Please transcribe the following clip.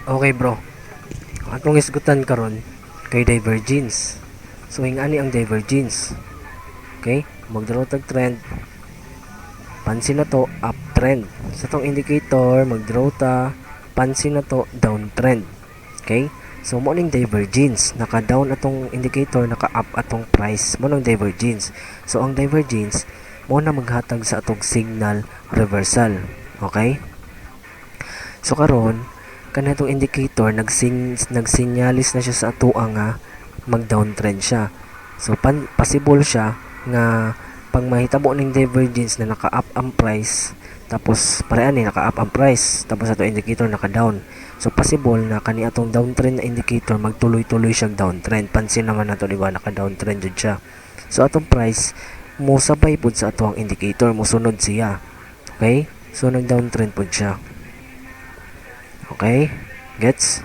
Okay, bro. Atong hisgutan karon kay divergence. So ingani ang divergence. Okay? Mag-draw tag trend. Pansin na to, uptrend. Sa tong indicator, mag-draw ta, pansin na to, downtrend. Okay? So mo ning divergence, naka-down atong indicator, naka-up atong price. Mo nang divergence. So ang divergence mo na maghatag sa atong signal reversal. Okay? So karon, kanatong indicator nagsinyalis na siya sa atoa nga mag downtrend siya. So possible siya nga pag mahitabo ning divergence na naka-up ang price, tapos parehan ni naka-up ang price, tapos ato indicator naka-down. So possible na kani atong downtrend na indicator, magtuloy-tuloy siyang downtrend. Pansin naman nato, di ba, naka-downtrend jud siya. So atong price mo sabay pud sa ato ang indicator, mosunod siya. Okay? So nag downtrend pud siya. Okay? Gets?